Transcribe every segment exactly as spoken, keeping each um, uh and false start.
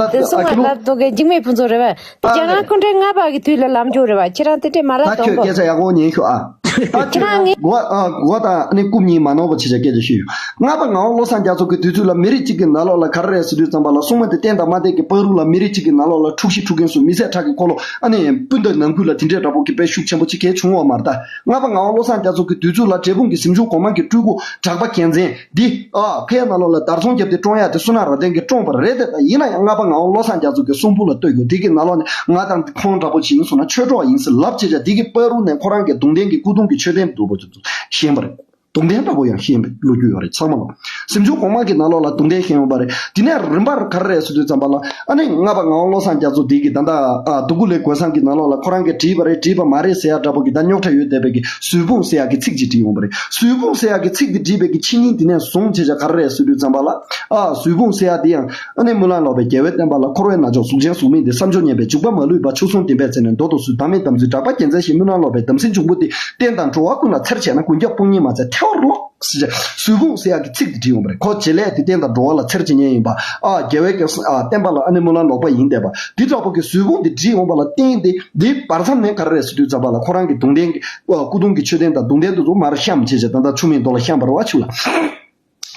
ད་དེ་སོང་ང་ལབ་འདུག་གི་འཇིགས་མེད་ཕུན་ཚོགས་རེད་བ། དེ་རྒྱ་ནག་སྐུ་ཕྲེང་ལྔ་པ་གི་དུས་ལ་ལབ་འཇུག་རེད་བ། ཁྱེད་རང་དེ་འདྲས་མ་ལབ་ད་གཏོང་ཁྱོད་དགོས། སྐད་ཆ་ཡག་པོ་ཉན་ཤོག་ཨ། ད་ཁྱེད་ཁྱེད་རང་ངས་གོ་ཨ་གོ་དང་ཨ་ནི་རྐུབ་གཉིས་མ་ནོར་བ་བྱེད་བྱ་སྐད་ཆ་ཤོད་ཡོད། ལྔ་པ་ངག་དབང་བློ་བཟང་རྒྱ་མཚོ་གི་དུས་ཚོད་ལ་མི་རིགས་གཅིག་གི་ནང་ལོགས་ལ་ག་རེ་རེད་ཟེར་དུས་ཙམ་པ་ལ་སྲུང་མ་དེ་བསྟན་དང་མ་བསྟན་གྱི་བར་དུ་ལ་མི་རིགས་གཅིག་གི་ནང་ལོགས་ལ་འཁྲུག་གཞི་འཁྲུག་མཁན་སུ་མི་བསད་ཁྲག་གི་འཁོར་ལོ་ཨ་ནི་སྤུན་ཟླ་ནང་ཁུལ་ལ་དེ་འདྲས་འདྲ་པོ་གི་དཔེ་ཤུགས་ཆེན་པོ་ཅིག་གས་བྱུང་བ་མ་རེད་ད། ལྔ་པ་ངག་དབང་བློ་བཟང་རྒྱ་མཚོ་གི་དུས་ཚོད་ལ་འབྲས་སྤུངས་ཀྱི་གཟིམ་ཆུང་གོང་མ་གི་སྤྲུལ་སྐུ་གྲགས་པ་རྒྱལ་མཚན། འདི། ཨ། ཕའི་ནང་ལོགས་ལ་དར་ཚོང་རྒྱབ་སྟེ་བཀྲོངས་ཡག་དེ་བསོད་ནམས་རབ་བརྟན་གྱིས་བཀྲོངས་པ་རེད་དེ། ད་ཡིན་ན་ཡང་ལྔ་པ་ངག་དབང་བློ་བཟང་རྒྱ་མཚོ་གི་གསུང་འབུམ་ལ་ལྟོས་དགོས། དེ་གི་ནང་ལོགས་ནས་ང་དང་ཁོང་འདྲ་པོ་ཅིག་ཡིན་སོང་ན་ཆོས་གྲོགས་ཡིན་ཟེར་ལབ་བྱས་བྱས་དེ་གི་བར་དུ་ནས་ཁོ་རང་གི་གདུང་རྟེན་གྱི་སྐུ་གདུང་གི་མཆོད་རྟེན་འདུག་པ་དེ་ཚོ་བཞེངས་པ་རེད། གདུང་རྟེན་འདྲ་པོ་ཡང་བཞེངས་པའི་ལོ་རྒྱུས་ཡོད་རེད་ཚང་མ་ལ། གཟིམ་ཆུང་གོང་མ་གི་ནང་ལོགས་ལ་གདུང་རྟེན་བཞེངས་ཡོད་པ་རེད། དེ་ནས་རིམ་པར་ག་རེ་རེད་ཟེར་དུས་ཙམ་པ་ལ་ཨ་ནི་ལྔ་པ་ངག་དབང་བློ་བཟང་རྒྱ་མཚོ་དེ་གི་ད་ལྟ་ཨ་འདུ་སྒོ་ལས་གོས་བཟང་གི་ནང་ལོགས་ལ་ཁོ་རང་གིས་བྲིས་པ་རེད། བྲིས་པ་མ་རེད་ཟེར་ཡག་འདྲ་པོ་གི་ད་རྙོག་དྲ་ཡོད་བསྡད་པའི་གི་གཟུར་ཕུང་ཟེར་ཡག་གི་ཚིག་ཅིག་བྲིས་ཡོང་བ་རེད། གཟུར་ཕུང་ཟེར་ཡག་གི་ཚིག་དེ་བྲིས་པའི་གི་ཕྱི་ཉིན་དེ་ནས་བཟུང་བྱས་བྱས་ག་རེ་རེད་ཟེར་དུས་ཙམ་པ་ལ། ཨ། གཟུར་ཕུང་ཟེར་ཡག་དེ་ཡང་ཨ་ནི་སྨོན་ལམ་སློབ་པའི་རྒྱལ་བའི་བསྟན་པ་ལ། འཁོར་བའི་རྣལ་འབྱོར་གཟུགས་ཅན་གཟུགས་མེད་འདི། བསམ་སྦྱོར་ཉན་པས་འཇུག་པ་མ་ལུས་པ། མཆོག་ཟུང་བདེན་པའི་ཚལ་ནས་མདོ་དང་ཟུར། བདག་མེད་དམ་ཚིག་གྲགས་པ་རྒྱལ་མཚན་ཞེས། སྨོན་ལམ་སློབ་པའི་དམ་སྲི་འབྱུང་པོ་སྟེ། བསྟན་དང་འགྲོ་བ་ཀུན་ལ་འཚེར་བྱེད་ན། ཀུན་ཁྱབ་དཔུང་གཉེན་མ་འཚལ་ཐལ་བར་རློག་ཟེར་བྱས་གཟུར་ཕུང་ཟེར་ཡག་གི་ཚིག་དེ་བྲིས་ཡོང་བ་རེད། ཁོ་བྱེད་ལས་དེ་བསྟན་དང་འགྲོ་བ་ལ་འཚེར་བྱེད་མཁན་ཡིན་པ། ཨ། རྒྱལ་བའི་གི་ཨ་བསྟན་པ་ལ་ཨ་ནི་སྨོན་ལམ་ལོག་པ་ཡིན་བསྡད་པ། འདི་འདྲ་པོ་གི་གཟུར་ཕུང་དེ་བྲིས་ཡོང་བ་ལ་བརྟེན་ཏེ་འདིའི་བར་མཚམས་ནས་ག་རེ་རེད་ཟེར་དུས་ཙམ་པ་ལ་ཁོ་རང་གི་གདུང་རྟེན་གྱི་ཨ་སྐུ་གདུང་གི་མཆོད་རྟེན་དང་གདུང་རྟེན་དེ་ཚོ་མར་བཤམས་བྱས་བྱས་ད་ལྟ་ཆུ་སྨད་མདོ་ལ་བཤམས་པ་རེད་བ་ཆུ་ལ།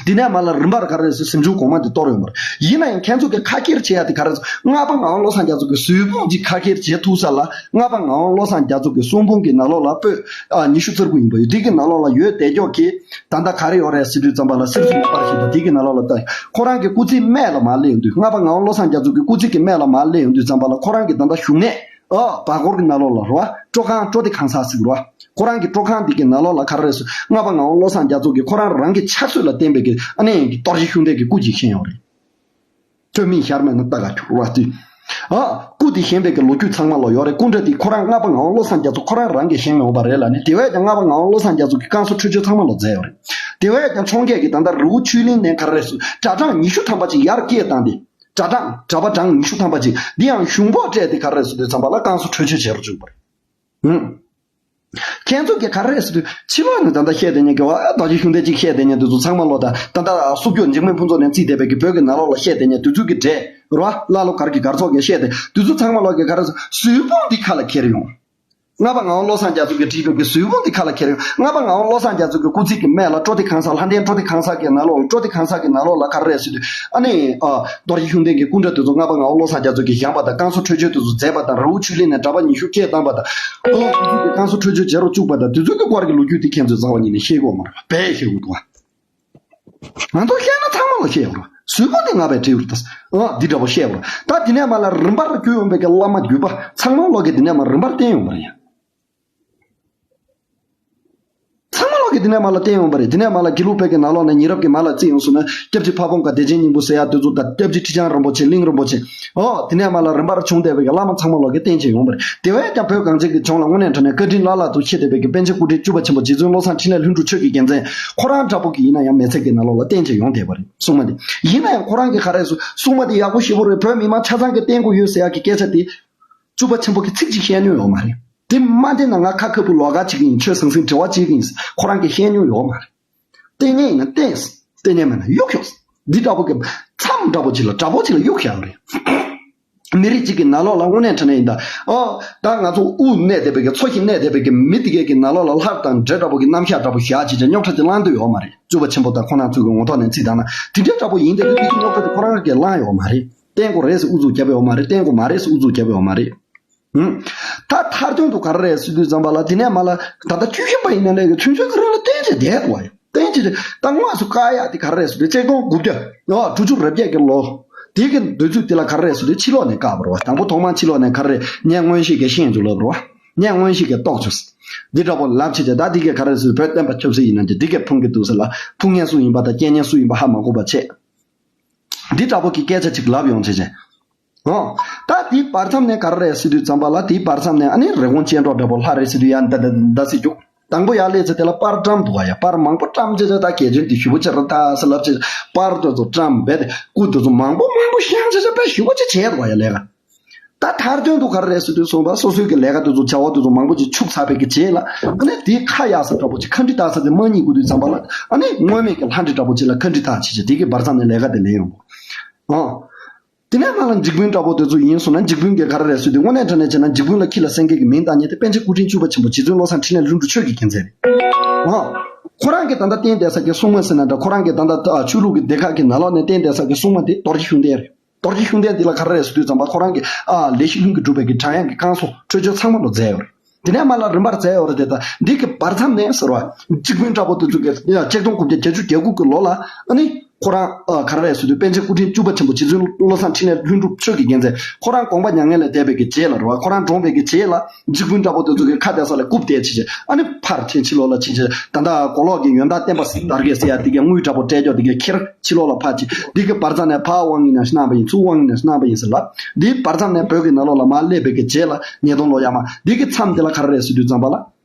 དེ་ནས་མར་ལ་རིམ་པར་ག་རེ་ཟེར་གཟིམ་ཆུང་གོང་མ་དེ་གཏོར་ཡོང་བ་རེད། ཡིན་ན་ཡང་ཁྱེད་ཚོ་གི་ཁ་ཁྱེར་བྱེད་ཡ་དེ་ག་རེ་ཟེར། ལྔ་པ་ངག་དབང་བློ་བཟང་རྒྱ་མཚོ་གི་གཟུར་ཕུང་གཅིག་ཁ་ཁྱེར་བྱེད་ཐུབ་ས་ལ། ལྔ་པ་ངག་དབང་བློ་བཟང་རྒྱ་མཚོ་གི་གསུང་འབུམ་གྱི་ནང་ལོགས་ལ་པོད་ཨ་ཉི་ཤུ་རྩ་དགུ་ཡིན་པ་ཡོད། དེ་གི་ནང་ལོགས་ལ་ཡོད་བསྡད་ཀྱོག་གི་ད་ལྟ་ག་རེ་ཡོད་རེད་ཟེར་དུས་ཙམ་པ་ལ་གསེར་གྱི་པར་ཞིག་དང་། དེ་གི་ནང་ལོགས་ལ་ད་ཁོ་རང་གི་སྐུ་ཚེའི་སྨད་ལ་མར་སླེབས་ཡོང་དུས། ལྔ་པ་ངག་དབང་བློ་བཟང་རྒྱ་མཚོ་གི་སྐུ་ཚེ་གི་སྨད་ལ་མར་སླེབས་ཡོང་དུས་ཙམ་པ་ལ་ཁོ་རང་གི་ད་ལྟ་བཞུགས་གནས། ཨ། བར་སྐོར་གྱི་ནང་ལོགས་ལ་རོ། སྤྲོ་ཁང་སྤྲོ་བདེ་ཁང་གསར་ཟེར་གི་རོ། ཁོ་རང་གི་སྤྲོ་ཁང་འདི་གི་ནང་ལོགས་ལ་ག་རེ་རེད་ཟེར། ལྔ་པ་ངག་དབང་བློ་བཟང་རྒྱ་མཚོ་གིས་ཁོ་རང་རང་གི་ཕྱག་སྲོལ་ལ་བརྟེན་པའི་གི་ཨ་ནི་གི་གཏོར་བཤིག་ཤུགས་ལྡན་གྱི་སྐུ་ཅིག་བཞེངས་ཡོད་རེད། ཐོན་མིས་ཞར་མེད་ན་རྟ་ག་ཁྱུག་རོ་དེ། ཨ། སྐུ་དེ་བཞེངས་པའི་གི་ལོ་རྒྱུས་ཚང་མ་ལོ་ཡོད་རེད། སྐུ་འདྲ་དེ་ཁོ་རང་ལྔ་པ་ངག་དབང་བློ་བཟང་རྒྱ་མཚོ་ཁོ་རང་རང་གིས་བཞེངས་ཡོང་བ་རེད་ལ་ནི། དེ་བས་ཀྱང་ལྔ་པ་ངག་དབང་བློ་བཟང་རྒྱ་མཚོ་གི་བསྐང་གསོ་འཕྲོད་སྦྱོར་ཚང་མ་ལོ་མཛད་ཡོད་རེད། དེ་བས་ཀྱང་འཕྱོངས་རྒྱས་ཀྱིས་ད་ལྟ་རི་བོ་ཆོས་གླིང་ནས་ག་རེ་རེད་ཟེར། གྲྭ་གྲངས་ཉི་ཤུ་ཐམ་པ་ཅིག་ཡར་སྐྱེད་བཏང་སྟེ། གྲྭ་གྲངས་གྲྭ་པ་གྲངས་ཉི་ཤུ་ཐམ་པ་ཅིག་འདི་ཡང་གཞུང་ཕོགས་སྤྲད་དེ་ག་རེ་ཟེར་དུས་ཙམ་པ་ལ་བསྐང་གསོ་འཕྲོད་སྦྱོར་བྱེད་རུ་བཅུག་པ་རེད། ཧུམ། ཁྱེད་ཚོ་གིས་ག་རེ་ཟེར་དུས་ཕྱི་ལོགས་ནས་ད་ལྟ་བཤད་བསྡད་མཁན་གྱི་བ་རྡོ་རྗེ་ཤུགས་ལྡན་གཅིག་བཤད་བསྡད་མཁན་དེ་ཚོ་ཚང་མ་ལོ་ད་ད་ལྟ་སྲུབ་སྐྱོ་འཇིགས་མེད་ཕུན་ཚོགས་ནས་བརྩིས་བསྡད་པའི་གི་བོད་ཀྱི་ནང་ལོགས་ལ་བཤད་བསྡད་མཁན་དེ་ཚོ་གི་འདྲས་རོ། བླ་ལོ་གར་གྱི་གར་ཚོགས་ཀྱིས་བཤད་དེ་དེ་ཚོ་ཚང་མ་ལོ་གིས་ག་རེ་ཟེར་གཟུར་ཕུང་འདི་ཁ་ལ་ཁྱེར་ཡོང་། ལྔ་པ་ངག་དབང་བློ་བཟང་རྒྱ་མཚོ་གིས་བྲིས་པའི་གི་གཟུར་ཕུང་འདི་ཁ་ལ་ཁྱེར་ཡོང་། ལྔ་པ་ངག་དབང་བློ་བཟང་རྒྱ་མཚོ་གི་སྐུ་ཚེ་གི་སྨད་ལ་སྤྲོ་བདེ་ཁང་གསར་ལྷ་ལྡན་སྤྲོ་བདེ་ཁང་གསར་གྱི་ནང་ལོགས་ལ་སྤྲོ་བདེ་ཁང་གསར་གྱི་ནང་ལོགས་ལ་ག་རེ་རེད་ཟེར་དུས་ཨ་ནི་ཨ་རྡོ་རྗེ་ཤུགས་ལྡན་གྱི་སྐུ་འདྲ་དེ་ཚོ་ལྔ་པ་ངག་དབང་བློ་བཟང་རྒྱ་མཚོ་གིས་བཞེངས་པ་དང་བསྐང་གསོ་འཕྲོད་སྦྱོར་དེ་ཚོ་མཛད་པ་དང་རི་བོ་ཆོས་གླིང་ནས་གྲྭ་པ་ཉི་ཤུ་སྐྱེས་བཏང་པ་དང་ཨ་དེ་ཚོ་གི་བསྐང་གསོ་འཕྲོད་སྦྱོར་བྱེད་རོགས་བཅུག་པ་དང་དེ་ཚོ་གི་སྐོར་གྱི་ལོ་རྒྱུས་དེ་ཁྱེད་ཚོས་རྩ་བ་ཉིད་ནས་ཤེས་དགོས་མ་རེད། དཔེ་ཤེས་དགོས་འདུག་ཨ། ང་ཚོ་བཤད་ན་ཚང་མ་ལ་བཤད་ཡོད་རེད། གཟུར་ཕུང་དེ་ང་བས་བྲིས་ཡོད་རེད། ཨ་འདི་འདྲ་པོ་བཤད་ཡོད་རེད། ད་དེ་ནས་མར་ལ་རིམ་པར་བརྒྱུད་ཡོང་པའི་གི་བླ་མ་བརྒྱུད་པ་ཚང་མ་ལོག་གིས་དེ་ནས་མར་རིམ་པར་བསྟེན་ཡོང་བ་རེད་ཡ། ཚང་མ་ལོག་གིས་དེ་ནས་མར་ལ་བསྟེན་ཡོང་བ་རེད། དེ་ནས་མར་ལ་དགེ་ལུགས་པའི་གི་ནང་ལོགས་ནས་ཉེ་རབས་ཀྱི་མར་ལ་བརྩིས་ཡོང་སོང་ན་སྐྱབས་རྗེ་ཕ་བོང་ཁ་བདེ་ཆེན་སྙིང་པོ་ཟེར་ཡ་དེ་ཚོ་དང་སྐྱབས་རྗེ་ཁྲི་བྱང་རིན་པོ་ཆེ་གླིང་རིན་པོ་ཆེ། ཨོ་དེ་ནས་མར་ལ་རིམ་པར་བྱུང་བསྡད་པའི་གི་བླ་མ་ཚང་མ་ལོག་གིས་བསྟེན་བྱས་ཡོང་བ་རེད། དེ་བས་ཀྱང་བོད་གངས་ཅན་གྱི་ལྗོངས་ལ་དངོས་གནས་དྲང་གནས་བཀའ་དྲིན་བླ་ལྷག་ཏུ་ཆེ་བསྡད་པའི་གི་པཎ་ཆེན་སྐུ་ཕྲེང་བཅུ་པ་ཆེན་པོ་རྗེ་བཙུན་བློ་བཟང་འཕྲིན་ལས་ལྷུན་གྲུབ་ཆོས་ཀྱི་རྒྱལ་མཚན་ཁོ་རང་འདྲ་པོ་གི་ཡིན་ན་ཡང་མི་ཚད་ཀྱི་ནང་ལོགས་ལ་བསྟེན་བྱས་ཡོང་བསྡད་པ་རེད། སྲུང་མ་དེ་ཡིན་ན་ཡང་ཁོ་རང་གིས་ག་རེ་ཟེར་སྲུང་མ་དེ་ཡག་པོ་ཞེ་པོ་རེད། བོད་མི་མང་ཆ་ཚང་གིས་བསྟེན་དགོས་ཡོད་ཟེར་ཡག་གི་སྐད་ཆ་དེ། བཅུ་པ་ཆེན་པོ་གིས་ཚིག་གཅིག་བཤད་མྱོང་ཡོད་མ་རེད། དེ་མ་བསྟེན་ན་ང་ཁ་ཁ་བུ་ལོག་ག་བྱེད་ཀྱི་ཡིན། ཁྱོད་ཟང་ཟིང་འབྲེལ་བ་བྱེད་ཀྱི་ཡིན་ཟེར་ཁོ་རང་གིས་བཤད་མྱོང་ཡོད་མ་རེད། བསྟེན་མཁན་ཡིན་ན་བསྟེན། བསྟེན་མཁན་མེད་ན་གཡུག་ཤོག་འདི་འདྲ་པོ་གི་མཚམས་འདྲ་པོ་ཅིག་ལ་དྲག་པོ་ཅིག་ལ་གཡུག་བཞག་པ་རེད། མི་རིགས་གཅིག་གི་ནང་ལོགས་ལ་དངོས་གནས་དྲང་གནས་ཡིན་ད། ཨོ། ད་ང་ཚོ་དབུ་གནས་བསྡད་པའི་གི་མཚོ་ཞིང་གནས་བསྡད་པའི་གི་མི་དེ་གའི་གི་ནང་ལོགས་ལ་སླར་དང་འདྲེ་འདྲ་པོ་གི་རྣམ་གཞག་འདྲ་པོ་བཞག་བྱས་ཀྱང་རྙོག་དྲ་དེ་བསླང་འདོད་ཡོད་མ་རེད། བཅུ་པ་ཆེན་པོ་དང་ཁོང་རྣམ་ཚོ་གི་ངོ་ཐོག་ནས་བརྩིས་བཏང་ན་དེ་འདྲའི་འདྲ་པོ་ཡིན་ད་ཡོད་དེ་གི་རྙོག་དྲ་དེ་ཁོ་རང་གིས་བསླང་ཡོད་མ་རེད། བསྟེན་དགོས་རེད་ཟེར་ཨུ་ཚུགས་རྒྱབ་ཡོད་མ་རེད། བསྟེན་དགོས་མ་རེད་ཟེར་ཨུ་ཚུགས་རྒྱབ་ཡོད་མ་རེད། ཧུམ། ད་མཐར་དོན་དུ་ག་རེ་རེད་ཟེར་དུས་ཙམ་པ་ལ་དེ་ནས་མར་ལ་ད་ལྟ་བཅུ་བཞི་པ་ཡིན་ན་ལས་ཀྱི་ཚུན་ཚོད་ཀྱི་རིང་ལ་བསྟེན་བྱས་བསྡད་འདུག་བ་ཡ། བསྟེན་བྱས་ད་དངོས་སུ་བཀག་ཡག་དེ་ག་རེ་རེད་ཟེར་དུས་ཆིག་སྟོང་དགུ་བརྒྱ་ཨ་དྲུག་ཅུ་རེ་བརྒྱད་ཀྱི་ལོ། དེ་གི་འདོད་ཚུལ་དེ་ལ་ག་རེ་རེད་ཟེར་དུས་ཕྱི་ལོགས་ནས་བཀག་པ་རེད་བ། དང་པོ་ཐོག་མར་ཕྱི་ལོགས་ནས་ག་རེ་རེད། ངས་མངོན་ཤེས་ཀྱིས་ཤེས་འཇུག་ལབ་རེད་བ། ངས་མངོན་ཤེས་ཀྱིས་རྟོགས་བྱུང་། འདི་འདྲ་པོ་ལབ་བྱས་ཏེ་ད་འདི་གས་ག་རེ་རེད་ཟེར་དུས་བོད་བསྟན་པ་ཆབ་སྲིད་ཡིན་ན་འདི་འདི་གས་ཕུང་གི་འདུག་ཟེར་ལ་ཕུང་མཁན་སུ་ཡིན་པ་དང་སྐྱེལ་མཁན་སུ་ཡིན་པ་ཧ་མ་གོ་བ་བྱས། འདི་འདྲ་པོ་གི་སྐད་ཆ་ཅིག་ལབ་ཡོང་བྱས་བྱས། ཨོ། ད་དེའི་བར་མཚམས་ནས་ག་རེ་རེད་ཟེར་དུས་ཙམ་པ་ལ་དེའི་བར་མཚམས་ནས་ཨ་ནི་རི་བོང་ཅལ་འདྲོགས་འདྲ་པོ་ལྷ་རེད་ཟེར་དུས་ཡ་འདི་འདི་འདི་ཟེར་རྒྱུག་དང་པོ་ཡར་སླེབས་ཚེ་དེ་ལ་པར་བཀྲམ་འདུག་ག་ཡ། པར་མང་པོ་བཀྲམ་བྱས་བྱས་ད་གལ་ཆེན་དེ་ཞུ་བོ་ཆེ་རུ་ད་ཟེར་ལབ་བྱས་པར་དེ་ཚོ་བཀྲམ་བས་ཏེ་སྐུ་དེ་ཚོ་མང་པོ་མང་པོ་བཤམས་བྱས་བྱས་པས་ཞུ་བོ་ཆེ་བྱས་འདུག་ག་ཡ་ལས་ཀ། ད་མཐར་དོན་དུ་ག་རེ་རེད་ཟེར་དུས་ཙམ་པ་སོ་སོའི་གི་ལས་ཀ་དེ་ཚོ་བྱ་བ་དེ་ཚོ་མང་པོ་ཅིག་འཆུག་ཚར་བའི་གི་རྗེས་ལ་ཨ་ནི་དེའི་ཁ་ཡག་ས་འདྲ་པོ་ཅིག་ཁ་འདྲི་ད་ས་དེ་མ་རྙེད་དགོས་དུས་ཙམ་པ་ལ་ཨ་ནི་སྔོན་མེད་ཀྱི་ལྷ་འདྲེ་འདྲ་པོ་ཅིག་ལ་ཁ་འདྲི་ད་བྱས་བྱས་དེ་གི་བར་མཚམས་ནས་ལས་ཀ་དེ་ལེན་ཡོང་དགོས། ཨོ། དེ་ནས་ང་ལ་འཇིགས་དཔོན་འདྲ་པོ་དེ་ཚོ་ཡིན་སོང་ན། འཇིགས་དཔོན་གྱིས་ག་རེ་རེད་ཟེར་དུས། དངོས་གནས་དྲང་གནས་བྱས་ན་འཇིགས་དཔོན་ལ་ཁྱི་ལ་སེང་གེ་གི་མིང་བཏགས་མཁན་དེ་པཎ་ཆེན་སྐུ་ཕྲེང་བཅུ་པ་ཆེན་པོ་རྗེ་བཙུན་བློ་བཟང་འཕྲིན་ལས་ལྷུན་གྲུབ་ཆོས་ཀྱི་རྒྱལ་མཚན་རེད། ཨ། ཁོ་རང་གིས་ད་ལྟ་བསྟན་བསྡད་ས་གི་སྲུང་མ་ཟེར་ན་འདྲ། ཁོ་རང་གིས་ད་ལྟ་ཨ་ཆོས་ལུགས་ཀྱི་སྡེ་ཁག་གི་ནང་ལོགས་ནས་བསྟན་བསྡད་ས་གི་སྲུང་མ་དེ་རྡོ་རྗེ་ཤུགས་ལྡན་རེད། རྡོ་རྗེ་ཤུགས་ལྡན་འདི་ལ་ག་རེ་རེད་ཟེར་དུས་ཙམ་པ། ཁོ་རང་གིས་ཨ་ལས་ཤིང་ལྷུན་གྱིས་གྲུབ་པའི་གི་བྲན་གཡོག་གི་བཀའ་སྲོལ་འཕྲོད་སྦྱོར་ཚང་མ་ལོ་མཛད་ཡོད་རེད། དེ་ནས་མར་ལ་རིམ་པར་མཛད་ཡོད་རེད་དེ། ད་འདི་གི་བར་མཚམས་ནས་ཟེར་བ། འཇིགས་དཔོན་འདྲ་པོ་དེ་ཚོ་གི་ཆིག་སྟོང་དགུ་བརྒྱ་བརྒྱད་ཅུ་གྱ་དགུ་གི་ལོ་ལ། ཨ་ནི་ཁོ་རང་ཨ་ག་རེ་རེད་ཟེར་དུས། པཎ་ཆེན་སྐུ་ཕྲེང་བཅུ་པ་ཆེན་པོ་རྗེ་བཙུན་བློ་བཟང་འཕྲིན་ལས་ལྷུན་གྲུབ་ཆོས་ཀྱི་རྒྱལ་མཚན་ཁོ་རང་དགོངས་པ་མྱ་ངན་ལས་འདས་པའི་གི་རྗེས་ལ་རེད་བ། ཁོ་རང་གྲོངས་པའི་གི་རྗེས་ལ། འཇིགས་དཔོན་འདྲ་པོ་དེ་ཚོ་གི་ཁ་གཏད་ས་ལ་རྐུབ་བལྟས་བྱས་བྱས། ཨ་ནི་ཕར་ཕྱིན་ཕྱི་ལོགས་ལ་ཕྱིན་བྱས། ད་ལྟ་གོ་ལོག་གི་ཡོན་བདག་བསྟན་པ་དར་རྒྱས་ཟེར་ཡ་དེ་གའི་དངུལ་འདྲ་པོ་སྤྲད་ཀྱོག་དེ་གའི་ཁྱེར་ཕྱི་ལོགས་ལ་ཕར་ཕྱིན། འདི་གི་བར་མཚམས་ནས་ཕར་དབང་ཡིན་ན་གནང་བ་ཡིན། ཚུར་དབང་ཡིན་ན་གནང་བ་ཡིན་ཟེར་ལ། འདིའི་བར་མཚམས་ནས་བོད་ཀྱི་ནང་ལོགས་ལ་མར་སླེབས་པའི་གི་རྗེས་ལ་ཉིས་སྟོང་ལོ་ཡར་མར། འདི་གི་མཚམས་དེ་ལ་ག་རེ་རེད་ཟེར་དུས་ཙམ་པ་ལ།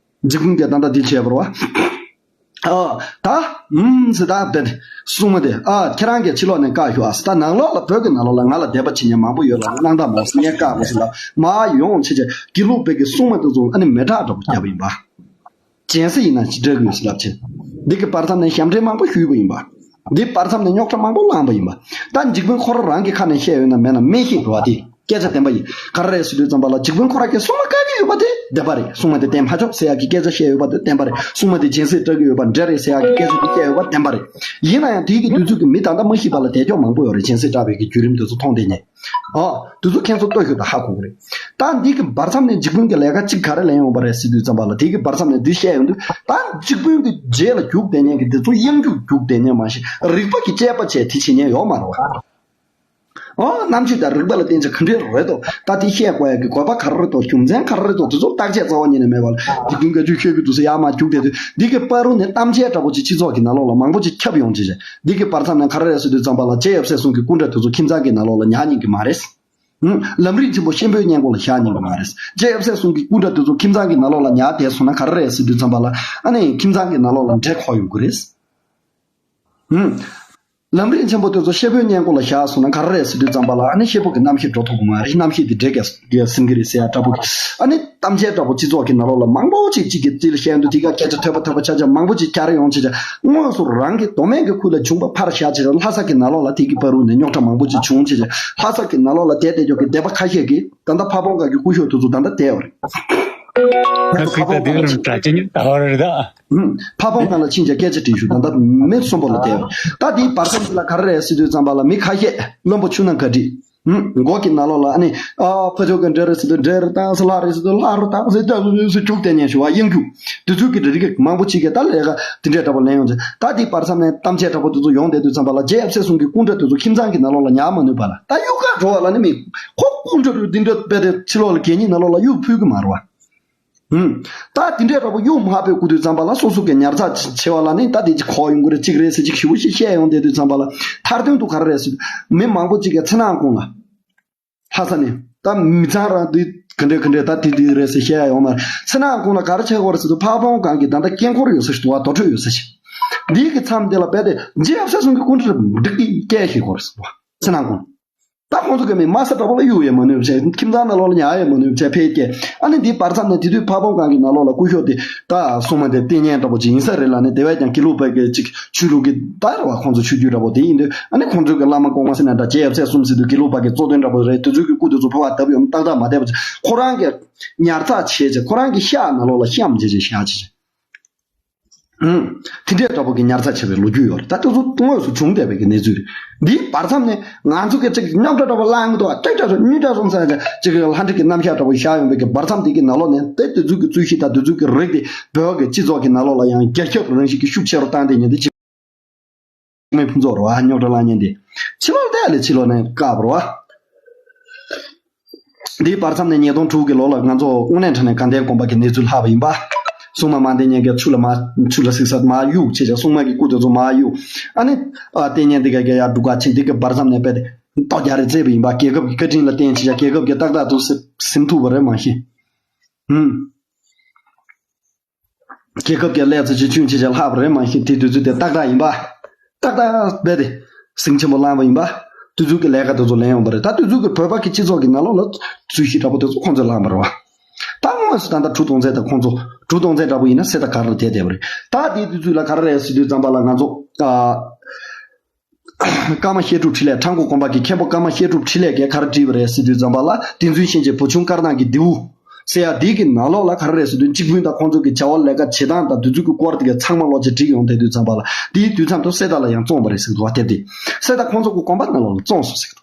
འཇིགས་དཔོན་གྱིས་ད་ལྟ་འདི་བྱས་པ་རེད་བ། ཨ། ད། ཨུམ་ཟེར། ད་དེ་སྲུང་མ་དེ། ཨ། ཁྱེད་རང་གིས་ཕྱི་ལོགས་ནས་བཀའ་ཞུ་ཨ་ཟེར། ད་ནང་ལོགས་ལ་བོད་ཀྱི་ནང་ལོགས་ལ་ང་ལ་དད་པ་བྱེད་མཁན་མང་པོ་ཡོད་ལ། གནང་དང་མ་ཟེར། ངས་བཀའ་དགོས་ཟེར་ལ། མར་ཡོང་བྱས་བྱས་དགེ་ལུགས་པའི་གི་སྲུང་མ་དེ་ཚོ་ཨ་ནི་མེ་སྲེག་འདྲ་པོ་བརྒྱབ་པ་ཡིན་པ། སྦྱིན་སྲེག་ཡིན་ན་ཅི་འདྲ་དགོས་ཟེར་ལབ་བྱས། འདི་གི་བར་མཚམས་ནས་ཞབས་འདྲེན་མང་པོ་ཞུས་པ་ཡིན་པ། འདི་བར་མཚམས་ནས་རྙོག་དྲ་མང་པོ་བསླངས་པ་ཡིན་པ། ད་འཇིགས་དཔོན་ཁོ་རང་རང་གི་ཁ་ནས་བཤད་ཡོད་ན་མེད་ན་མི་ཤེས་རོ། དེ་སྐད་ཆ་བདེན་པ་ཡིན། ག་རེ་རེད་ཟེར་དུས་ཙམ་པ་ལ། འཇིགས་དཔོན་ཁོ་རང་གིས་སྲུང་མ་བཀག་གི་ཡོད་པ་དེ་བདེན་པ་རེད། སྲུང་མ་དེ་བསྟེན་མ་ཆོག་ཟེར་ཡག་གི་སྐད་ཆ་བཤད་ཡོད་པ་དེ་བདེན་པ་རེད། སྲུང་མ་དེ་སྦྱིན་སྲེག་སྤྲད་གི་ཡོད་པ་འདྲ་རེད་ཟེར་ཡག་གི་སྐད་ཆ་དེ་བཤད་ཡོད་པ་བདེན་པ་རེད། ཡིན་ན་ཡང་དེའི་གི་དུས་ཚོད་ཀྱི་མི་ད་ལྟ་མ་ཤི་བ་ལ་དེ་ཅོག་མང་པོ་ཡོད་རེད། སྦྱིན་སྲེག་སྤྲད་པའི་གི་བརྒྱུད་རིམ་དེ་ཚོ་མཐོང་བསྡད་མཁན། ཨ། དེ་ཚོ་ཁྱེད་ཚོ་ལྟོས་ཤོག་དང་ཧ་གོ་གི་རེད། ད་འདི་གི་བར་མཚམས་ནས་འཇིགས་དཔོན་གྱི་ལས་ཀ་གཅིག་ག་རེ་ལེན་ཡོང་པ་རེད་ཟེར་དུས་ཙམ་པ་ལ། དེ་གི་བར་མཚམས་ནས་འདི་བཤད་ཡོང་དུས། ད་འཇིགས་དཔོན་གྱི་རྗེས་ལ་རྒྱུགས་བསྡད་མཁན་གྱི་དེ་ཚོ་གཡང་རྒྱུག་རྒྱུགས་བསྡད་མཁན་མ་གཞི། རིག་པ་གི་དཔྱད་པ་བྱས་དེ་བྱེད་མཁན་ཡོད་མ་རེད་བ། ཨོ། རྣམ་དཔྱོད་དང་རིག་པ་ལ་བརྟེན་བྱས་ག་འདྲས་རེད་དོ། ད་དེ་བཤད་དགོས་ཡ་གི་དགོས་པ་ག་རེ་རེད་དོ། རྒྱུ་མཚན་ག་རེ་རེད་དོ། དེ་ཚོ་བརྟག་དཔྱད་རྩ་བ་ཉིད་ནས་མེད་པ་ལ། འཇིགས་དཔོན་གྱིས་ཅིག་བཤད་གི་འདུག་ཟེར་ཡར་མར་རྒྱུགས་བསྡད་དུས། འདི་གི་བར་དུ་ནས་གཏམ་འཆལ་འདྲ་པོ་ཅིག་སྤྱི་ཚོགས་ཀྱི་ནང་ལོགས་ལ་མང་པོ་ཅིག་ཁྱབ་ཡོང་བྱས་བྱས། འདི་གི་བར་མཚམས་ནས་ག་རེ་རེད་ཟེར་དུས་ཙམ་པ་ལ། རྗེ་ཡབ་སྲས་གསུམ་གྱི་སྐུ་འདྲ་དེ་ཚོ་ཁྱིམ་ཚང་གི་ནང་ལོགས་ལ་ཉར་མཁན་གྱི་མ་རེད། ཨང་། ལམ་རིམ་ཆེན་པོ་ཤེས་འབོད་སྙན་ཁོག་ལ་བཞག་མཁན་གྱི་མ་རེད། རྗེ་ཡབ་སྲས་གསུམ་གྱི་སྐུ་འདྲ་དེ་ཚོ་ཁྱིམ་ཚང་གི་ནང་ལོགས་ལ་ཉར་བསྡད་སོང་ན་ག་རེ་རེད་ཟེར་དུས་ཙམ་པ་ལ། ཨ་ནི་ཁྱིམ་ཚང་གི་ནང་ལོགས་ལ་འདྲེ་འཁོགས་ཡོང་གི་རེད། ཨང་། ལམ་རིམ་ཆེན་པོ་དེ་ཚོ་ཤེས་འབོད་སྙན་ཁོག་ལ་བཞག་སོང་ན་ག་རེ་རེད་ཟེར་དུས་ཙམ་པ་ལ། ཨ་ནི་ཤེས་པོ་གི་རྣམ་ཤེས་འགྲོ་ཐུབ་ཀྱི་མ་རེད། རྣམ་ཤེས་དེ་འདྲེ་གིས་ཟིན་གྱི་རེད་ཟེར་ཡ་འདྲ་པོ། ཨ་ནི་གཏམ་འཆལ་འདྲ་པོ་སྤྱི་ཚོགས་ཀྱི་ནང་ལོགས་ལ་མང་པོ་ཅིག་གཅིག་གིས་གཅིག་ལ་བཤད་དུས། དེ་ག་སྐད་ཆ་ཐོས་པ་ཐོས་པ་ཆ་ཆ་མང་པོ་ཅིག་གྱར་ཡོང་བྱས་བྱས། དངོས་སུ་རང་གི་མདོ་སྨད་ཀྱི་ཁུལ་ལ་བྱུང་བ་ཕར་བཞག་བྱས་བྱས། ལྷ་ས་གི་ནང་ལོགས་ལ་དེ་གི་བར་དུ་ནས་རྙོག་དྲ་མང་པོ་ཅིག་བྱུང་བྱས་བྱས། ལྷ་ས་གི་ནང་ལོགས་ལ་བསྡད་བསྡད་ཀྱོག་གི་སྡེ་པ་ཁ་ཤས་ཀྱིས་ད་ལྟ་ཕ་བོང་ཁ་གི་སྐུ་ཞབས་དེ་ཚོ་ད་ལྟ་བསྡད་ཡོད་རེད། ད་ཁུལ་ད་དེ་རུ་གྲྭ་ཆེན་ད་བར་རེད་ད། ཧུམ། ཕ་བོང་ཁ་ལ་ཕྱིན་བྱས་སྐད་ཆ་དྲིས་ཤོག་ད་ལྟ་མི་གསོན་པོ་ལ་བསྡད་ཡོད་རེད། ད་དེའི་བར་མཚམས་འདི་ལ་ག་རེ་རེད་ཟེར་དུས་ཙམ་པ་ལ། མི་ཁ་ཤས་བློན་པོ་ཆུང་ན་ག་འདྲ། ཧུམ། མགོ་གི་ནང་ལོགས་ལ་ཨ་ནི། ཨ། ཕ་ཕྱོགས་ཀྱི་འདྲེ་རེད་ཟེར་དུས་འདྲེ་རེད་བཏང་ཟེར། ལྷ་རེད་ཟེར་དུས་ལྷ་རུ་བཏང་ཟེར། ད་ཟེར་ཟེར་རྒྱུགས་བསྡད་མཁན་ཞུ་བ། གཡང་རྒྱུགས་དེ་ཚོ་གི་འདྲ་རིགས་མང་པོ་ཅིག་གིས་ད་ལས་ཀ་དེ་འདྲས་འདྲ་པོ་ལེན་ཡོང་ཚེ། ད་དེའི་བར་མཚམས་ནས་གཏམ་འཆལ་འདྲ་པོ་དེ་ཚོ་ཡོང་བསྡད་དུས་ཙམ་པ་ལ། རྗེ་ཡབ་སྲས་གསུམ་གྱི་སྐུ་འདྲ་དེ་ཚོ་ཁྱིམ་ཚང་གི་ནང་ལོགས་ལ་ཉར་མ་ནུས་པ་ལ། ད་གཡུག་ག་འགྲོ་བ་ལ་ནི་མི་ཁོ་སྐུ་འདྲ་རུ་འདི་འདྲ་དཔེ་དེ་ཕྱི་ལོགས་ལ་གད་སྙིགས་ནང་ལོགས་ལ་གཡུག་ཕུལ་གི་མ་རེད་བ། ཧུམ། ད་དེ་འདྲས་འདྲ་པོ་གཡུག་མ་ཕུལ་དགོས་དུས་ཙམ་པ་ལ། སོ་སོ་གི་ཉར་ཚགས་བྱེད་པ་ལ་ནི་ད་དེ་ཅིག་གོ་ཡོང་གི་རེད། གཅིག་རེད་ཟེར། གཅིག་ཞེ་པོ་ཞིག་བཤད་ཡོང་བསྡད་དུས་ཙམ་པ་ལ། མཐར་དོན་དུ་ག་རེ་རེད་ཟེར། མི་མང་པོ་ཅིག་གིས་ཚེ་ནང་ཁོང་ལ། ལྷ་ས་ནས་ད་མི་ཚང་རང་འདི་ག་འདྲས་ག་འདྲས་ད་དེ་འདི་རེད་ཟེར་བཤད་ཡ་ཡོང་མ་རེད། ཚེ་ནང་ཁོང་ལ་ག་རེ་བྱེད་དགོས་རེད་ཟེར་དུས། ཕ་བོང་སྒང་གི་ད་ལྟ་དཀྱིལ་འཁོར་ཡོད་ས་ཞིག་འདུག་བ། དུར་ཁྲོད་ཡོད་ས་ཞིག་འདི་གི་མཚམས་དེ་ལ་རྦད་དེ་རྗེ་ཡབ་སྲས་གསུམ་གྱི་སྐུ་འདྲ་འབྲི་གི་སྐྱེལ་ཞིག་དགོས་རེད་ཟེར་བ། ཚེ་ནང་ཁོང་ད་ཁོང་ཚོ་གི་མི་དམའ་ས་འདྲ་པོ་ལ་གཡུག་ཡ་མ་ནུས་བྱས། ཁྱིམ་ཚང་ནང་ལོགས་ལ་ཉར་ཡ་མ་ནུས་བྱས་ཕེབས་སྐྱེལ། ཨ་ནི་འདིའི་བར་མཚམས་ནས་དེ་དུས་ཕ་བོང་སྒང་གི་ནང་ལོགས་ལ་སྐུ་ཞབས་དེ་ད་སྲུང་མ་དེ་བསྟེན་མཁན་འདྲ་པོ་ཅིག་ཡིན་ས་རེད་ལ་ནི། དེ་བས་ཀྱང་དགེ་ལུགས་པ་གི་ཅིག་ཆོས་ལུགས་ཀྱི་ད་རེད་བ། ཁོང་ཚོ་ཆོས་བརྒྱུད་འདྲ་པོ་དེ་ཡིན་དུས། ཨ་ནི་ཁོང་ཚོའི་གི་བླ་མ་གོང་མ་ཟེར་ན་འདྲ། རྗེ་ཡབ་སྲས་གསུམ་ཟེར་དུས་དགེ་ལུགས་པ་གི་གཙོ་དོན་འདྲ་པོ་རེད། དེ་ཚོའི་གི་སྐུ་དེ་ཚོ་ཕུལ་བ་བཏབ་ཡོད་ཏག་ཏག་མ་བསྡད་པ་བྱས། ཁོ་རང་གི་ཉར་ཚགས་བྱས་བྱས། ཁོ་རང་གི་ཤག་ནང་ལོགས་ལ་བཤམས་བྱས་བྱས་བཞག་བྱས། ཨང་། དེ་འདྲས་འདྲ་པོ་གི་ཉར་ཚགས་བྱས་པའི་ལོ་རྒྱུས་ཡོད་རེད། ད་དེ་ཚོ་དངོས་སུ་བྱུང་བསྡད་པའི་གི་གནས་ཚུལ་རེད། འདིའི་བར་མཚམས་ནས་ང་ཚོ་གི་ཅིག་རྙོག་དྲ་འདྲ་པོ་ལངས་འདུག་ཨ། སྐྲག་སྐྲག་སོང་། གཉིད་སྐྲག་སོང་ཟེར་ཅིག་ལྷ་འདྲེ་གི་རྣམ་གཞག་འདྲ་པོ་བཞག་ཡོང་བའི་གི་བར་མཚམས་དེ་གི་ནང་ལོགས་ནས། དེ་དེ་ཚོའི་གི་རྩོད་གཞི་དང་དེ་ཚོའི་གི་རིགས་དེ་བོད་ཀྱི་སྤྱི་ཚོགས་ཀྱི་ནང་ལོགས་ལ་ཡང་རྒྱ་ཁྱབ་རང་བཞིན་གྱི་ཤུགས་ཆེ་རུ་བཏང་བསྡད་མཁན་དེ། ཅིག་མི་ཕུན་ཚོགས་རེད་བ། རྙོག་དྲ་ལངས་མཁན་དེ། ཕྱི་ལོགས་ལ་བསྡད་ལས་ཕྱི་ལོགས་ནས་བཀག་པ་རེད་བ། འདིའི་བར་མཚམས་ནས་ཉིས་སྟོང་དྲུག་གི་ལོ་ལ་ང་ཚོ་དངོས་གནས་དྲང་གནས་དགའ་ལྡན་དགོན་པ་གི་གནས་ཚུལ་ལྷག་པ་ཡིན་པ། སྲུང་མ་མ་བསྟེན་མཁན་གྱི་ཆུ་ལ་མར། ཆུ་ལ་གཟིགས་ས་མར་གཡུགས་བྱས་བྱས། སྲུང་མ་གི་སྐུ་དེ་ཚོ་མར་གཡུགས། ཨ་ནི། ཨ། བསྟེན་མཁན་འདི་ག་གི་ཡར་འབྲུག་ག་ཕྱིན། འདི་གི་བར་མཚམས་ནས་རྦད་དེ་ལྟོ་རྒྱག་རེས་མཛད་པ་ཡིན་པ། རྒྱལ་ཁབ་ཀྱི་བཀའ་དྲིན་ལ་བརྟེན་བྱས་བྱས། རྒྱལ་ཁབ་ཀྱིས་ཏག་ཏག་ཏུ་ཟིན་ཐུབ་པ་རེད་མ་གཞི། ཧུམ། རྒྱལ་ཁབ་ཀྱི་ཀླད་རྩ་ཆེ་ཆུང་བྱས་བྱས་ལྷག་པ་རེད་མ་གཞི། དེ་དུས་ཚོད་དེ་ཏག་ཏག་ཡིན་པ། ཏག་ཏག་རྦད་དེ་ཟིང་ཆེན་པོ་བསླངས་པ་ཡིན་པ། དེ་ཚོའི་གི་ལས་ཀ་དེ་ཚོ་ལེན་ཡོང་པ་རེད། ད་དེ་ཚོའི་གི་བོད་པ་གི་སྤྱི་ཚོགས་ཀྱི་ནང་ལོགས་ལ་རྩོད་གཞི་འདྲ་པོ་དེ་ཚོ་ཁོང་ཚོས་བསླངས་པ་རེད་བ། ད་དངོས་སུ་ད་ལྟ་གྲུ་གཏོང་ཚད་དང་ཁོང་ཚོ། གྲུ་གཏོང་ཚད་འདྲ་པོ་ཡིན་ན་གསེར་རྟ་ག་རེ་ལ་བསྡད་བསྡད་པ་རེད། ད་དེ་དུས་ཚོད་ལ་ག་རེ་རེད་ཟེར་དུས་ཙམ་པ་ལ། ང་ཚོ། ཨ། ཀརྨ་བཤད་སྒྲུབ་འཕྲིན་ལས། ཁྲ་འགུ་དགོན་པ་གི་མཁན་པོ་ཀརྨ་བཤད་སྒྲུབ་འཕྲིན་ལས་ཀྱིས་ག་རེ་བྲིས་པ་རེད་ཟེར་དུས་ཙམ་པ་ལ། བསྟན་འཛིན་གཤེན་བརྗིད་བུ་ཆུང་དཀར་ནག་གི་རྡེའུ་ཟེར་ཡ་འདི་གི་ནང་ལོགས་ལ་ག་རེ་རེད་ཟེར་དུས། གཅིག་པུ་དང་ཁོང་ཚོ་གི་བྱ་བ་ལས་ཀ་བྱེད་སྟངས་དང་དེ་ཚོ་གི་སྐོར་དེ་ག་ཚང་མ་ལོག་ཅིག་བྲིས་ཡོང་དེ་དུས་ཙམ་པ་ལ། དེའི་དུས་མཚམས་དུ་གསེར་རྟ་ལ་ཡང་བཙོངས་པ་རེད་ཟེར་འདུག་བ། དེབ་དེ་གསེར་རྟ་ཁོང་ཚོ་གི་དགོན་པ་ནང་ལོགས་ལ་བཙོངས་སོང་ཟེར་གི་འདུག་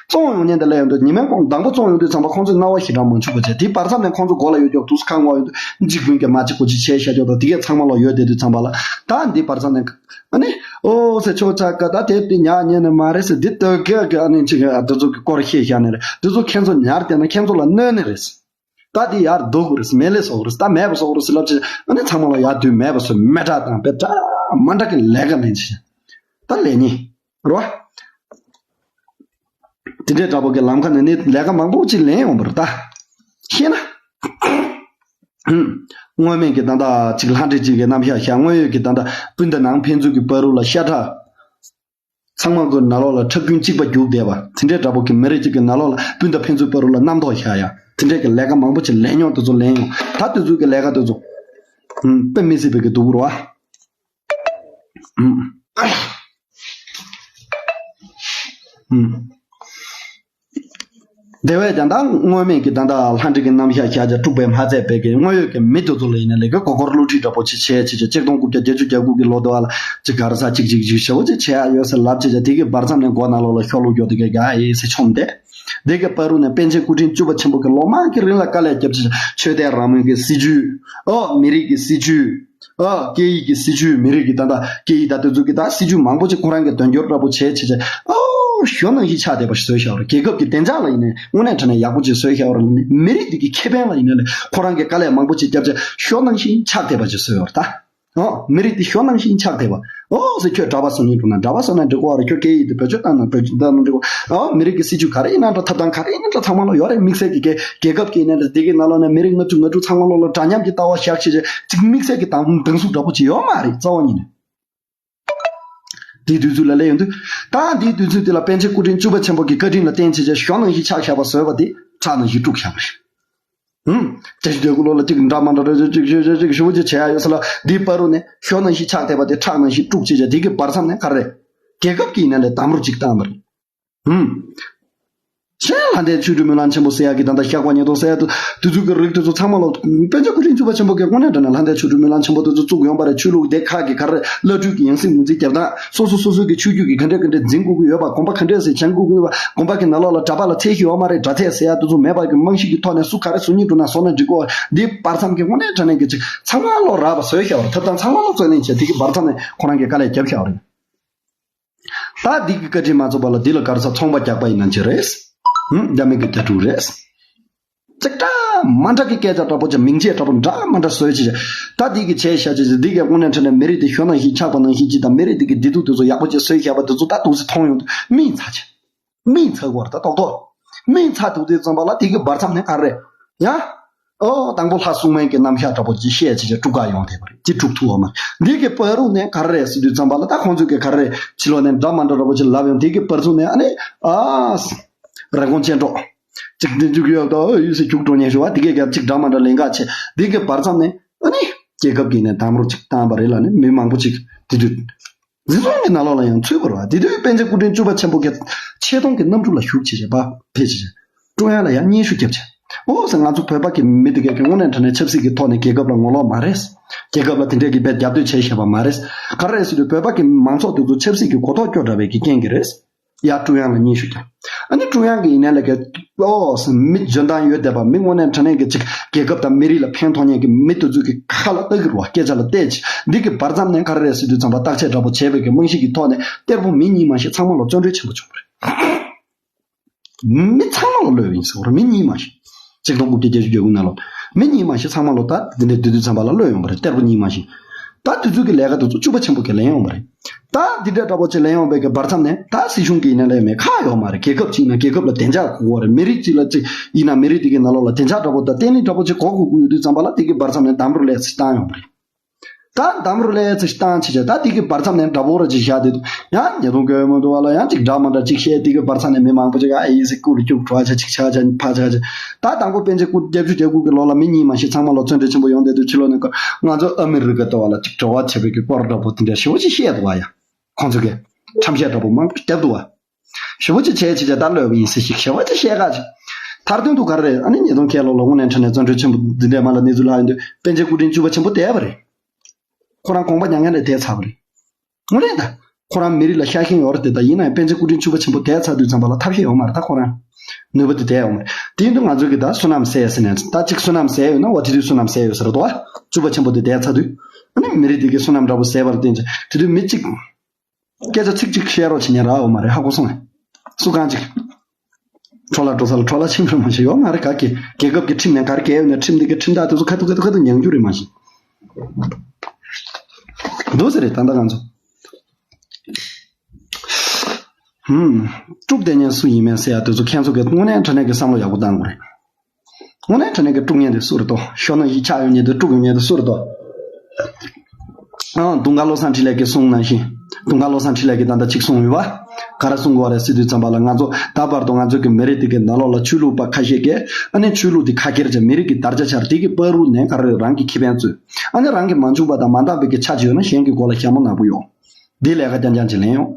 བཙོང་ཡོང་ཉེན་དེ་སླེབས་ཡོང་དུས། ཉི་མའི་གོང་དང་པོ་བཙོང་ཡོང་དུས་ཙམ་པ་ཁོང་ཚོས་རྣ་བ་ཞེ་དྲག་མ་འཇུག་པ་བྱས། དེའི་བར་མཚམས་ནས་ཁོང་ཚོ་མགོ་ལ་ཡོད་ཀྱོག་དུས་སུ་ཁ་ངོ་ཡོད་དུས་འཇིགས་ཀུན་གྱི་མ་གཅིག་པོ་ཅིག་བྱས་ཤ་ཀྱོག་དང་དེ་གས་ཚང་མ་ལོག་ཡོད་དེ་དུས་ཙམ་པ་ལ། ད་འདིའི་བར་མཚམས་ནས་ཨ་ནི་ཨོ་ཟེར་ཆོག་ཆག་ག་ད་དེབ་དེ་ཉར་ཉན་ནི་མ་རེད་ཟེར། འདི་ལྟོས་གི་གི་ཨ་ནི་ཅིག་དེ་ཚོ་གི་སྐོར་བཤད་བཞག་ནི་རེད། དེ་ཚོ་ཁྱེད་ཚོ་ཉར་བསྡད་ན་ཁྱེད་ཚོ་ལ་གནོད་ནི་རེད། ད་དེ་ཡར་ལྡོག་དགོས་རེད། མེད་ལས་བཟོ་དགོས་རེད། ད་མེད་པ་བཟོ་དགོས་རེད་ཟེར་ལབ་ཅིག་ཨ་ནི་ཚང་མ་ལ་ཡར་དུས་མེད་པ་བཟོ། མེ་དྲག་དང་དཔེ་འདྲ་མ་འདྲ་གི་ལས་ཀ་ལེན་ཅིག་ད་ལས་ཉེ་རོ། དེ་འདྲའི་འདྲ་པོ་གི་ལམ་ཁ་ནས་ནི་ལས་ཀ་མང་པོ་ཅིག་ལེན་ཡོང་བ་རེད། ད་ཤེས་ན། སྔོན་མེད་ཀྱི་ད་ལྟ་ཅིག་ལྷ་འདྲེ་ཅིག་གི་རྣམ་གཞག་བཞག་དངོས་ཡོད་ཀྱི་ད་ལྟ་སྤུན་ཟླ་ནང་ཕན་ཚུན་གྱི་བར་རུ་ལ་ཤ་ཁྲག་ཚང་མ་གི་ནང་ལོགས་ལ་ཁྲག་རྒྱུན་གཅིག་པ་རྒྱུག་བསྡད་པ། དེ་འདྲའི་འདྲ་པོ་གི་མི་རིགས་གཅིག་གི་ནང་ལོགས་ལ་སྤུན་ཟླ་ཕན་ཚུན་བར་རུ་ལ་རྣམ་རྟོག་བཞག་ཡ། དེ་འདྲའི་གི་ལས་ཀ་མང་པོ་ཅིག་ལེན་མྱོང་། དེ་ཚོ་ལེན་ཡོང་། ད་དེ་ཚོའི་གི་ལས་ཀ་དེ་ཚོ་དཔེ་མི་སྲིད་པའི་གི་སྡུག་རུ་བ། དེ་བས་ཀྱང་ད་སྔོན་མེད་ཀྱི་ད་ལྟ་ལྷ་འདྲེ་གི་རྣམ་གཞག་བཞག་བྱ་དཀྲུག་པས་མ་ཚད་པའི་གི་དངོས་ཡོད་ཀྱི་མི་དེ་ཚོ་ལ་ཡིན་ན་ལས་ཀ་མགོ་སྐོར་བསླུ་བྲིད་འདྲ་པོ་ཅིག་བྱས་བྱས་བྱས། ཆིག་སྟོང་དགུ་བརྒྱ་བརྒྱད་ཅུ་གྱ་དགུ་གི་ལོ་དེ་བ་ལ་ཅིག་ག་རེ་ཟ་ཅིག་ཅིག་ཅིག་ཞེ་པོ་ཅིག་བྱས་ཡ་ཡོད་ཟེར་ལབ་བྱས་བྱས། དེ་གི་བར་མཚམས་ནས་མགོ་ནང་ལོགས་ལ་ཤོ་ལོ་རྒྱོ་དེ་ག་ག་ཨེ་ཟེར་མཆོངས་ཏེ། དེ་གི་བར་རུ་ནས་པཎ་ཆེན་སྐུ་ཕྲེང་བཅུ་པ་ཆེན་པོ་གི་ལོ་མང་གི་རིང་ལ་དཀའ་ལས་བརྒྱབ་བྱས། ཆོས་དད་རང་མོས་ཀྱི་སྲིད་བྱུས། ཨོ་མི་རིགས་ཀྱི་སྲིད་བྱུས། ཨ། སྐད་ཡིག་གི་སྲིད་བྱུས། མི་རིགས་ཀྱི་ད་ལྟ་སྐད་ཡིག་དང་དེ་ཚོ་གི་ད་སྲིད་བྱུས་མང་པོ་ཅིག་ཁོ་རང་གི་དོན་འཁྱོལ་འདྲ་པོ་བྱས་བྱས་བྱས། ཨོ་ཞོ་ནང་བཞིན་ཆགས་བསྡད་པ་ཞིག་བཟོས་བཞག་པ་རེད། རྒྱལ་ཁབ་ཀྱི་བདེ་འཇགས་ལ་ཡིན་ནའི་དངོས་གནས་དྲང་གནས་ཡག་པོ་ཅིག་བཟོས་བཞག་པ་རེད་ལ་ནི། མི་རིགས་འདི་གི་ཁེ་ཕན་ལ་ཡིན་ནའི་ཁོ་རང་གི་དཀའ་ལས་མང་པོ་ཅིག་བརྒྱབ་བྱས་ཞོ་ནང་བཞིན་ཆགས་བསྡད་པ་ཅིག་བཟོས་ཡོད་རེད་ད། ཨོ་མི་རིགས་འདི་ཞོ་ནང་བཞིན་ཆགས་བསྡད་པ། ཨོ་ཟེར། ཁྱོད་གྲྭ་པ་བསོད་སྙོམས་འགྲོ་ན་གྲྭ་པ་བསོད་ནམས་འགྲིག་གོ་རེད། ཁྱོད་སྐད་ཡིག་དེ་བེད་སྤྱོད་བཏང་ན་བེད་སྤྱོད་བཏང་ན་འགྲིག་གོ། ཨོ་མི་རིགས་ཀྱི་སྲིད་བྱུས་ག་རེ་ཡིན་ན་འདྲ། ཐབས་དང་ག་རེ་ཡིན་ན་འདྲ། ཚང་མ་ལ་ཡོད་རེད། དམིགས་བསལ་གྱི་རྒྱལ་རྒྱལ་ཁབ་ཀྱི་ཡིན་ན་འདྲ། དེ་གི་ནང་ལོགས་ནས་མི་རིགས་ལྔ་བཅུ་ང་དྲུག་ཚང་མ་ལོགས་ལ་འདྲ་མཉམ་གྱི་ལྟ་བ་བཞག་བྱས་བྱས། ཅིག་དམིགས་བསལ་གྱི་དང་དང་ཟུག་འདྲ་པོ་ཅིག་ཡོད་མ་རེད། རྩ་བ་ཉིད་ནས། དེའི་དུས་ཚོད་ལ་སླེབས་ཡོང་དུས། ད་འདིའི་དུས་ཚོད་འདི་ལ་པཎ་ཆེན་སྐུ་ཕྲེང་བཅུ་པ་ཆེན་པོ་གི་བཀའ་དྲིན་ལ་བརྟེན་བྱས་བྱས་ཞོ་ནང་བཞིན་ཆགས་བཞག་པ་བཟོས་པ་དེ་ཁྲག་ནང་བཞིན་དཀྲུགས་བཞག་པ་རེད། ཧུམ། བརྒྱད་ཅུ་གྱ་དགུ་ལོ་ལ་ཅིག་འདྲ་མ་འདྲ་རེ་ཅིག་ཞུ་ཞུ་ཅིག་ཞུ་ཅིག་བྱས་ཡ་ཡོད་ས་ལ། འདིའི་བར་རུ་ནས་ཞོ་ནང་བཞིན་ཆགས་བསྡད་པ་དེ་ཁྲག་ནང་བཞིན་དཀྲུགས་བྱས་བྱས། དེ་གི་བར་མཚམས་ནས་ག་རེ་རེད། རྒྱལ་ཁབ་ཀྱི་ཡིན་ན་ལས་དམ་རུ་ཅིག་བཏང་བ་རེད། ཧུམ། གཞན་ལྷ་ལྡན་ཆོ་འཕྲུལ་སྨོན་ལམ་ཆེན་པོ་ཟེར་ཡ་གི་ད་ལྟ་ཞག་པ་ཉེ་དོ་ཟེར་ཡ་དུ་དུས་ཚོད་ཀྱི་རིགས་དེ་ཚོ་ཚང་མ་ལ་པཎ་ཆེན་སྐུ་ཕྲེང་བཅུ་པ་ཆེན་པོ་གིས་དངོས་གནས་དྲང་གནས་ལྷ་ལྡན་ཆོ་འཕྲུལ་སྨོན་ལམ་ཆེན་པོ་དེ་ཚོ་བཙུགས་ཡོང་བ་རེད། ཆོས་ལུགས་སྡེ་ཁག་གི་ག་རེ་བླ་སྤྲུལ་གྱི་ཡང་སྲིད་ངོས་འཛིན་རྒྱབ་སྟངས། སོ་སོ་སོ་སོའི་གི་ཆོས་བརྒྱུད་ཀྱི་ག་འདྲས་ག་འདྲས་འཛིན་དགོས་ཀྱི་ཡོད་པ། དགོན་པ་ག་འདྲས་སེ་བྱང་དགོས་ཀྱི་ཡོད་པ། དགོན་པ་གི་ནང་ལོགས་ལ་གྲྭ་པ་ལ་ཚད་གཞི་ཡོད་མ་རེད། གྲྭ་ཚད་ཟེར་ཡ་དེ་ཚོ་མེད་པ་གི་རྨང་གཞི་གི་ཐོག་ནས་སུ་ག་རེ་བཟོ་སྙིང་འདོད་ན་བཟོ་ན་འགྲིག་གོ། འདིའི་བར་མཚམས་ཀྱི་དངོས་གནས་དྲང་གནས་ཀྱི་ཅིག་ཚང་མ་ལོག་རག་པ་བཟོས་བཞག་པ་རེད། ཐབས་དང་ཚང་མ་ལོག་བརྩོན་ལེན་བྱས། དེ་གི་བར་མཚམས་ནས་ཁོ་རང་གིས་དཀའ་ལས་བརྒྱབ་བཞག་པ་རེད། ད་འདི་གི་བཀའ་དྲིན་མ་ཚོགས་པ་ལ་འདི་ལ་ག་རེ་ཟ། ཚོང་པ་རྒྱག་པ་ཡིན་ན་ཅི་རེད། ཧུམ། རྒྱ་མི་གི་རྒྱ་ཕྲུག་རེད། ཅིག་འདྲ་མ་འདྲ་གི་སྐད་ཆ་འདྲ་པོ་ཅིག་མིང་ཆད་འདྲ་པོ་འདྲ་མ་འདྲ་བཟོས་བྱས། ད་འདི་གི་བྱས་བཞག་བྱས་བྱས། འདི་གི་དངོས་གནས་དྲང་གནས་མི་རིགས་འདི་ཞོ་ནང་བཞིན་ཆགས་པ་ནང་བཞིན་ཅིག་དང་། མི་རིགས་འདི་གི་བདེ་སྡུག་དེ་ཚོ་ཡག་པོ་ཅིག་བཟོས་བཞག་པ་དེ་ཚོ་ད་འདུག་སེ་མཐོང་ཡོང་དུས་སྨིན་ཚར་བྱས། སྨིན་ཚར་གོ་རེད་ད་རྡོག་རྡོག་སྨིན་ཚར་འདུག་དུས་ཙམ་པ་ལ་དེ་གི་བར་མཚམས་ནས་ག་རེ་རེད། ཡ། ཨོ། དང་པོ་ལྷ་སྲུང་མའི་གི་རྣམ་གཞག་འདྲ་པོ་ཅིག་བཤད་བྱས་བྱས་དཀྲུག་ག་ཡོང་བསྡད་པ་རེད། ཅིག་དཀྲུག་ཐུབ་པ་མ་རེད། འདི་གི་བར་རུ་ནས་ག་རེ་རེད་ཟེར་དུས་ཙམ་པ་ལ་ད་ཁོང་ཚོས་གི་ག་རེ་རེད། ཕྱི་ལོགས་ནས་འདྲ་མ་འདྲ་འདྲ་པོ་ཅིག་ལབ་ཡོང་། དེ་གི་བར་ཚུགས་ནས་ཨ་ནི། ཨ། རེ་སྐོང་ཅན་གྲོགས། ཅིག་འདི་འཇུག་ཡོད་དོ་ཡོད་སེ་རྒྱུག་འགྲོ་ཉན་ཞུ་བ། དེ་གས་ཀྱང་ཅིག་འདྲ་མ་འདྲ་ལེན་ག་བྱས། དེ་གི་བར་མཚམས་ནས་ཨ་ནི། རྒྱལ་ཁབ་ཀྱིས་ནས་དམ་རུ་ཅིག་བཏང་བ་རེད་ལ་ནི། མི་མང་པོ་ཅིག་དེ་དུས། འཛིན་བཟུང་གི་ནང་ལོགས་ལ་ཡང་ཚུད་པ་རེད་བ། དེ་དུས་པཎ་ཆེན་སྐུ་ཕྲེང་བཅུ་པ་ཆེན་པོ་གིས་ཆེ་མཐོང་གི་གནམ་གྲུ་ལ་ཞུགས་བྱས་བྱས་པ་ཕེབས་བྱས་བྱས། ཀྲུང་དབྱང་ལ་ཡང་སྙན་ཞུ་བརྒྱབ་བྱས། འོ་ཟེར། ང་ཚོ་བོད་པ་གི་མི་དེ་གས་ཀྱི་དངོས་གནས་དྲང་གནས་ཆབ་སྲིད་ཀྱི་ཐོག་ནས་རྒྱལ་ཁབ་ལ་ངོ་ལོག་མ་རེད། རྒྱལ་ཁབ་ལ་དེ་འདྲས་ཀྱི་དཔེ་རྒྱབ་གཏོད་བྱས་བཞག་པ་མ་རེད། ག་རེ་རེད་ཟེར་དུས་བོད་པ་གི་མང་ཚོགས་དེ་ཚོ་ཆབ་སྲིད་ཀྱི་གོ་རྟོགས་སྐྱོ་དྲགས་པའི་གི་རྐྱེན་གྱིས་རེད། ཡ། ཀྲུང་དབྱང་ལ་སྙན་ཞུ་རྒྱབ། ཨ་ནི་ཀྲུང་དབྱང་གི་ཡིན་ནའི་ལ་ག་ཨོ་ཟེར། མི་འཇོན་ཐང་ཡོད་བསྡད་པ། མི་དངོས་གནས་དྲང་གནས་ཀྱི་ཅིག་རྒྱལ་ཁབ་དང་མི་རིགས་ལ་ཕན་ཐོགས་མཁན་གྱི་མི་དེ་ཚོ་གི་ཁ་ལ་ལྟ་གི་རེད་བ། སྐད་ཆ་ལ་བལྟས་བྱས། འདི་གི་བར་མཚམས་ནས་ག་རེ་རེད་ཟེར་དུས་ཙམ་པ་བརྟག་དཔྱད་འདྲ་པོ་བྱས་པའི་གི་རྨང་གཞི་གི་ཐོག་ནས་གཏེར་པོ་མི་གཉིས་མ་ཞིག་ཚང་མ་ལ་བཙོན་གྲོལ་ཆེན་པོ་བྱུང་བ་རེད། མི་ཚང་མ་ལ་གློད་ཡིན་ཟེར་བ་རེད། མི་གཉིས་མ་ཞིག་ཆིག་སྟོང་དགུ་བརྒྱ་བརྒྱད་ཅུ་གྱ་དགུ་ནང་ལོགས། མི་གཉིས་མ་ཞིག་ཚང་མ་ལོ་ད་འདི་འདྲའི་དུས་དུས་ཙམ་པ་ལ་གློད་ཡོང་བ་རེད། གཏེར་པོ་གཉིས་མ་ཞིག་ད་དེ་ཚོ་གི་ལས་ཀ་དེ་ཚོ་བཅུ་པ་ཆེན་པོ་གིས་ལེན་ཡོང་བ་རེད། ད་འདི་འདྲ་འདྲ་པོ་ཅིག་ལེན་ཡོང་བའི་གི་བར་མཚམས་ནས་ད་སྲིད་གཞུང་གི་ཡིན་ན་ལས་མེད་ཁག་ཡོད་མ་རེད། རྒྱལ་ཁབ་ཅིག་ཡིན་ན་རྒྱལ་ཁབ་ལ་བདེ་འཇགས་དགོས་ཀྱི་ཡོད་རེད། མི་རིགས་ཅིག་ལ་ཅིག་ཡིན་ན་མི་རིགས་དེ་གི་ནང་ལོགས་ལ་བདེ་འཇགས་འདྲ་པོ་དང་བརྟན་ལྷིང་འདྲ་པོ་ཅིག་དགོས་དགོས་ཀྱི་ཡོད་དུས་ཙམ་པ་ལ་དེ་གི་བར་མཚམས་ནས་འདམ་རུ་ལས་ཅིག་བཏང་ཡོང་བ་རེད། ད་འདམ་རུ་ལས་ཚེ་བཏང་བྱས་བྱས། ད་དེ་གི་བར་མཚམས་ནས་འདྲ་པོ་ར་ཅིག་བཞག་དེ་འདུག་ཡང་ཉེས་རྡུང་གོས་མ་འདུག་བ་ལ་ཡང་ཅིག་འདྲ་མ་འདྲ་ཅིག་བཤད། དེ་གི་བར་མཚམས་ནས་མི་མང་པོ་ཅིག་ཨ་ཡིན་ཟེར་སྐུ་རུ་སྐྱུག་བྲོ་བ་ཅིག་ཆགས་ཆགས་ཕ་ཆགས་ཆགས། ད་དང་པོ་པཎ་ཆེན་སྐུ་བརྒྱད་ཅུ་གྱ་དགུ་གི་ལོ་ལ་མི་གཉིས་མ་ཞིག་ཚང་མ་ལ་བཙོན་ཁྲལ་ཆེན་པོ་ཡོང་དེ་འདུག་ཕྱི་ལོགས་ནས་ང་ཚོ་ཨ་མི་རི་ཀ་ལྟ་བ་ལ་ཅིག་བྲོ་བ་ཆེ་བའི་གི་སྐོར་འདྲ་པོ་དེ་འདྲ་ཞེ་པོ་ཅིག་བཤད་འདུག་བ། ཡ་ཁོང་ཚོ་གི། ཁྲམ་བཤད་འདྲ་པོ་མང་པོ་བརྒྱབ་འདུག་བ། ཞེ་པོ་ཅིག་བྱས་བྱས་བྱས་ད་ལོས་པ་ཡིན་ཟེར་ཞིག་ཞེ་པོ་ཅིག་བཤད་ཁ་ཅིག་མཐར་དོན་དུ་ག་རེ་རེད། ཨ་ནི་ཉིས་སྟོང་བརྒྱད་ལོ་ལ་དངོས་གནས་དྲང་གནས་བཙན་བྱོལ་ཆེན་པོ་འདི་འདྲའི་མ་ལ་གནས་ཚུལ་ལྷག་ཡོང་དུས་པཎ་ཆེན་སྐུ་ཕྲེང་བཅུ་པ་ཆེན་པོ་བསྡད་པ་རེད། ཁོ་རང་དགོངས་པ་མྱ་ངན་ལས་འདས་ཚར་བ་རེད། དངོས་གནས་ད། ཁོ་རང་མི་རིགས་ལ་ཤ་ཞེན་ཡོད་རེད་དེ། ད་ཡིན་ན་ཡང་པཎ་ཆེན་སྐུ་ཕྲེང་བཅུ་པ་ཆེན་པོ་འདས་ཚར་དུས་ཙམ་པ་ལ་ཐབས་ཤེས་ཡོད་མ་རེད། ད་ཁོ་རང་ནུས་པ་དེ་དེ་ཡོད་མ་རེད། དེ་ཡིན་དུས་ང་ཚོ་གི་ད་བསོད་ནམས་ཟད་ཟེར་ནས་ད་གཅིག་བསོད་ནམས་ཟད་ཡོད་ན་བ་དེ་དུས་བསོད་ནམས་ཟད་ཡོད་ཟེར་ར་དོ། བཅུ་པ་ཆེན་པོ་དེ་འདས་ཚར་དུས། ཨ་ནི་མི་རིགས་དེ་གི་བསོད་ནམས་འདྲ་པོ་ཟད་པར་བརྟེན་ཅིག་དེ་དུས་མི་གཅིག་སྐད་ཆ་ཚིག་གཅིག་བཤད་རོགས་བྱེད་མཁན་རག་ཡོད་མ་རེད། ཧ་གོ་སོང་ངས། སུ་གང་ཅིག་འཕྲོ་བརླག་འགྲོ་ས་ལ་འཕྲོ་བརླག་ཕྱིན་པ་མ་ཤེས་ཡོད་མ་རེད། ག་གི་རྒྱལ་ཁབ་ཀྱི་ཁྲིམས་ནས་ག་རེ་འགལ་ཡོད་ན་ཁྲིམས་འདི་གི་ཁྲིམས་ཐག་དེ་ཚོ་ཁ་ཐུག་ཁ་ཐུག་ཁ་ཐུག་ཉན་རྒྱུ་རེད་མ་གཞི། འདུག་ཟེར་རེད་ད་ལྟ་ང་ཚོ། ཧུམ། དཀྲུག་བསྡད་མཁན་སུ་ཡིན་མིན་ཟེར་ཡ་དེ་ཚོ་ཁྱེད་ཚོ་གི་དངོས་གནས་དྲང་གནས་ཀྱི་བསམ་བློ་ཡག་པོ་བཏང་དགོས་རེད། དངོས་གནས་དྲང་གནས་ཀྱི་དཀྲུག་མཁན་དེ་སུ་རེད་དོ། ཤོར་ན་ཡིད་ཆགས་ཡོད་མཁན་དེ་དཀྲུག་ཡོད་མཁན་དེ་སུ་རེད་དོ། ཨང་དུང་དཀར་བློ་བཟང་འཕྲིན་ལས་ཀྱིས་གསུངས་ནང་བཞིན། དུང་དཀར་བློ་བཟང་འཕྲིན་ལས་ཀྱིས་ད་ལྟ་གཅིག་གསུངས་ཡོད་པ། ག་རེ་གསུང་གི་ཡོད་རེད་ཟེར་དུས་ཙམ་པ་ལ་ང་ཚོ་ད་བར་དུ་ང་ཚོ་གི་མི་རིགས་དེ་གི་ནང་ལོགས་ལ་ཆོས་ལུགས་པ་ཁ་ཤས་ཀྱིས་ཨ་ནི་ཆོས་ལུགས་དེ་ཁ་ཁྱེར་བྱས་མི་རིགས་ཀྱི་དར་ཆ་ཆགས་དེ་གི་བར་དུ་ནས་ག་རེ་རང་གི་ཁེ་ཕན་རྩོད། ཨ་ནི་རང་གི་མ་འཇུག་པ་དང་མ་འདང་བའི་གི་ཆ་ཅིག་ཡོད་ན་གཞན་གྱི་མགོ་ལ་ཞྭ་མོ་ནག་པོ་གཡོག་འདི་ལས་ཀ་རྐྱང་རྐྱང་ཅིག་ལེན་ཡོང་།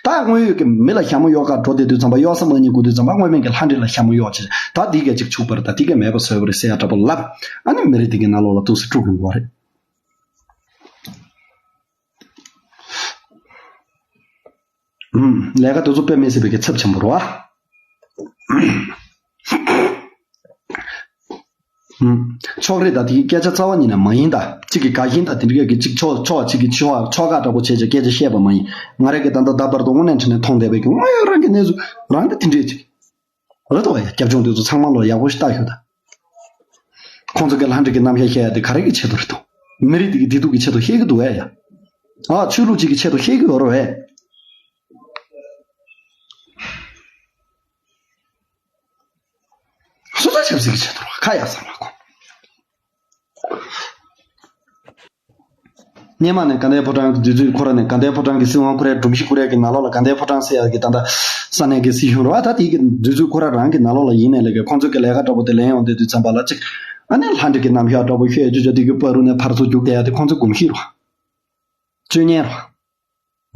ད་དངོས་ཡོད་ཀྱི་མི་ལ་ཞྭ་མོ་གཡོག་ག་འགྲོ་བསྡད་དུས་ཙམ་པ་གཡོག་ས་མ་རྙེད་དགོས་དུས་ཙམ་པ་དངོས་མེད་ཀྱི་ལྷ་འདྲེ་ལ་ཞྭ་མོ་གཡོག་ཅིག་ད་འདི་གས་ཅིག་ཕྱུག་པར་ད་འདི་གས་མེད་པ་བཟོས་པ་རེད་ཟེར་ཡ་འདྲ་པོ་ལབ། ཨ་ནི་མི་རིགས་འདི་གི་ནང་ལོགས་ལ་ཏོག་ཙམ་དཀྲུག་གི་འགོ་རེད། ཨུམ། ལས་ཀ་དེ་ཚོ་དཔེ་མི་སྲིད་པའི་གི་ཚབས་ཆེན་པོ་རེད་བ། ཨུམ། ཕྱོགས་རིས་ད་དེའི་སྐད་ཆ་རྩ་བ་ཉིད་ནས་མ་ཡིན་ད། གཅིག་གིས་དགའ་ཞེན་ད་དེ་འདྲའི་གི་གཅིག་ཕྱོགས་ཕྱོགས་གཅིག་གི་ཕྱོགས་ཕྱོགས་ཁག་འདྲ་པོ་བྱས་བྱས་སྐད་ཆ་བཤད་པ་མ་ཡིན། ང་རང་གི་ད་ལྟ་ད་བར་དུ་དངོས་གནས་དྲང་གནས་མཐོང་བསྡད་པའི་གི་དངོས་ཡོད་རང་གི་གནས་ཚུལ་རང་གི་དེ་འདྲས་ཅིག་རེད་དོ། ཡ་རྒྱབ་ལྗོངས་དེ་ཚོ་ཚང་མ་ལོ་ཡག་པོ་ཞིག་ལྟ་ཤོག་ད། ཁོང་ཚོ་གི་ལྷ་འདྲེ་གི་རྣམ་གཞག་བཤད་ཡ་དེ་ག་རེ་གི་ཆེད་དུ་རེད་དོ། མི་རིགས་དེ་གི་བདེ་སྡུག་གི་ཆེད་དུ་བཤད་གི་འདུག་ཨེ་ཡ། ཨ་ཆོས་ལུགས་གཅིག་གི་ཆེད་དུ་བཤད་གི་ཡོད་རེད་བས། སོ་སོ་ཆབ་སྲིད་ཀྱི་ཆེད་དུ་ཁ་ཡག་ས་མ་གོ། སྔོན་མ་ནས་དགའ་ལྡན་ཕོ་བྲང་གི་དུས་ཚོད་ཁོ་ར་ནས་དགའ་ལྡན་ཕོ་བྲང་གི་སྲིད་དབང་ཁོ་རའི་སྒྲོམ་གཞི་ཁོ་རའི་གི་ནང་ལོགས་ལ་དགའ་ལྡན་ཕོ་བྲང་ཟེར་ཡག་གི་ད་ལྟ་ས་གནས་ཀྱི་སྲིད་གཞུང་རེད་བ། ད་དེའི་གི་དུས་ཚོད་ཁོ་ར་རང་གི་ནང་ལོགས་ལ་ཡིན་ནའི་ལས་ཀ་ཁོང་ཚོ་གི་ལས་ཀ་འདྲ་པོ་དེ་ལེན་ཡོང་དུས་དུས་ཙམ་པ་ལ་ཅིག་ཨ་ནི་ལྷ་འདྲེ་གི་རྣམ་གཞག་འདྲ་པོ་བཤད་རྒྱུ་ཅོ་དེ་གི་བར་དུ་ནས་ཕར་ཚུར་རྒྱུག་བསྡད་ཡ་དེ་ཁོང་ཚོའི་གོམས་གཤིས་རེད་བ། སྤྱོད་ངན་རེད་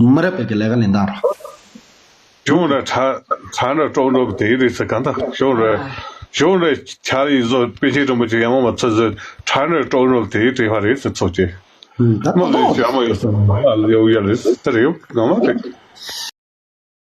བ། མི་རབས་པའི་གི་ལས་ཀ་ལེན་སྟངས་རེད། གཞུང་ར་གྲ་གྲ་འདྲ་དཀྲོག་འགྲོ་དེ་རེད་ཟེར་གང་ལྟར་གཞུང་ར་གཞུང་ར་ཆ་ཡིན་བཟོ་པཎ་ཆེན་སྒྲོན་མེ་ཅིག་ཡང་མ་མ་ཚོད་ཚོད་གྲ་འདྲ་དཀྲོག་འགྲོ་དེ་རེད་བ་རེད་ཟེར་ཚོགས་ཀྱི། ད་མ་ལས་ཡོད་ཡ་མ་ཡོད་ཟེར་ཡོད་ཡ་རེད་ཟེར་ཡོད་གང་མ་རེད།